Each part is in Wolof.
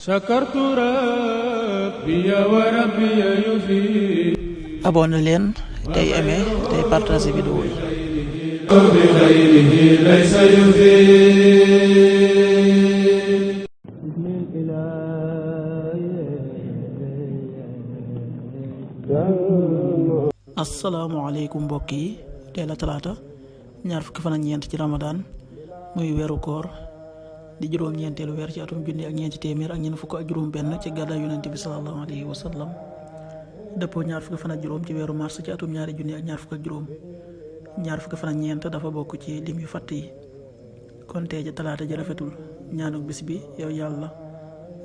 sakartu rabbi wa rabbi yufi. abonné leen tey aimé tey partagé vidéo yi. bi xayrihi laysa yufi. asalaamaaleykum mbokk yi, tey la talaata ñaar fukki fan ak ñeent ci Ramadan muy weeru koor di juróom-ñeenteelu weer ci atum junni ak ñeenti téeméer ak ñeent fukk ak juróom benn ci gàddaay yonent bi sallallahu alayhi wa sallam dëppoo ñaar fukki fan ak juróom ci weeru mars ci atum ñaari junni ak ñaar fukk ak juróom. ñaar fukki fan ak ñeent dafa bokk ci lim yu fàtt yi, kon tey ji talaata ji rafetul. ñaanuk bis bi: yow yàlla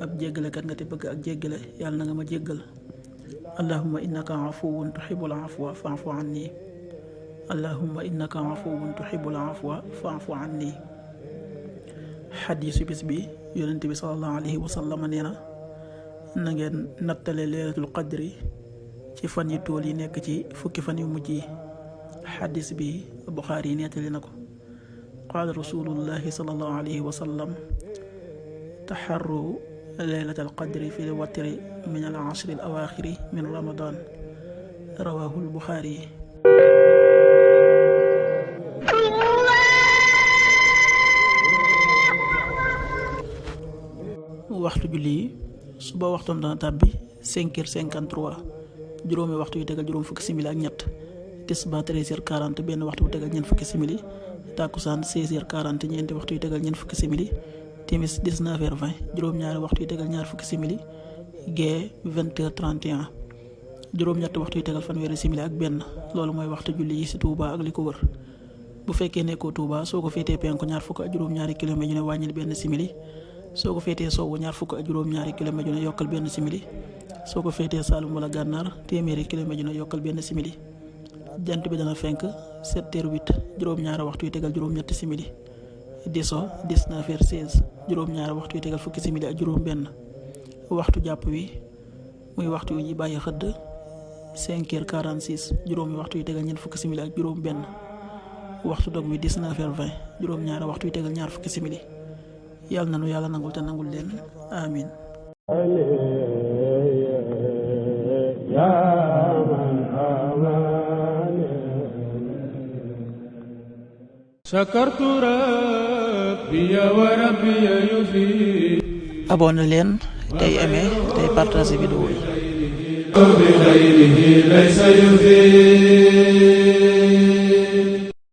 ab jéggalekat nga te bëgg ak jéggale, yàlla na nga ma jéggal. allahumma innaka afuwun tuhibbul afwa fa'fu anni. allahumma innaka afuwun tuhibbul afwa fa'fu anni. xadiisu bis bi: yonent bi sallallahu alayhi wa sallam nee na ngeen nattale leelatul qadri ci fan yi tool yi nekk ci fukki fan yu mujj yi. xadis bi Buxaari yi nettali na ko. qaala rasulullahi sallallahu alayhi wa sallam: taxarru laylatal qadri fi watri min al ashri al awaaxiri min ramadan. rawahul Buxaari. waxtu julli yi: suba waxtoon dana tàbbi 5h53, juróomi waxtu yu tegal juróom fukki simili ak ñett. tisbaar 13h40, benn waxtu bu tegal ñeent fukki simili. takkusaan 16h40, ñeenti waxtu yu tegal ñeent fukki simili. timis 19h20, juróom-ñaari waxtu yu tegal ñaar fukki simili. gee 20h31, juróom-ñetti waxtu yu tegal fanweeri simili ak benn. loolu mooy waxtu julli yi ci Touba ak li ko wër. bu fekkee nekkoo Touba, soo ko féetee penku ñaar fukk ak juróom-ñaari kilomètre yu ne wàññil benn simili. soo ko féetee sowwu ñaar fukk ak juróom-ñaari kilomètre yu ne yokkal benn simili. soo ko féetee Saalum wala Gànnaar, téeméeri kilomètre yu ne yokkal benn simili. jant bi dana fenk 7h08, juróom-ñaari waxtu yu tegal juróom-ñetti simili. di so 19h16, juróom-ñaari waxtu yu tegal fukki simili ak juróom benn. waxtu jàpp wi muy waxtu yu ñuy bàyyi xëdd 5h46, juróomi waxtu yu tegal ñeent fukki simili ak juróom benn. waxtu dog wi 19h20, juróom-ñaari waxtu yu tegal ñaar fukki simili. yàlla na nu yàlla nangul te nangul leen, amin. sakartu rabbi wa rabbi yufi. abonné leen tey aimé tey partagé vidéo yi. bi xayrihi laysa yufi.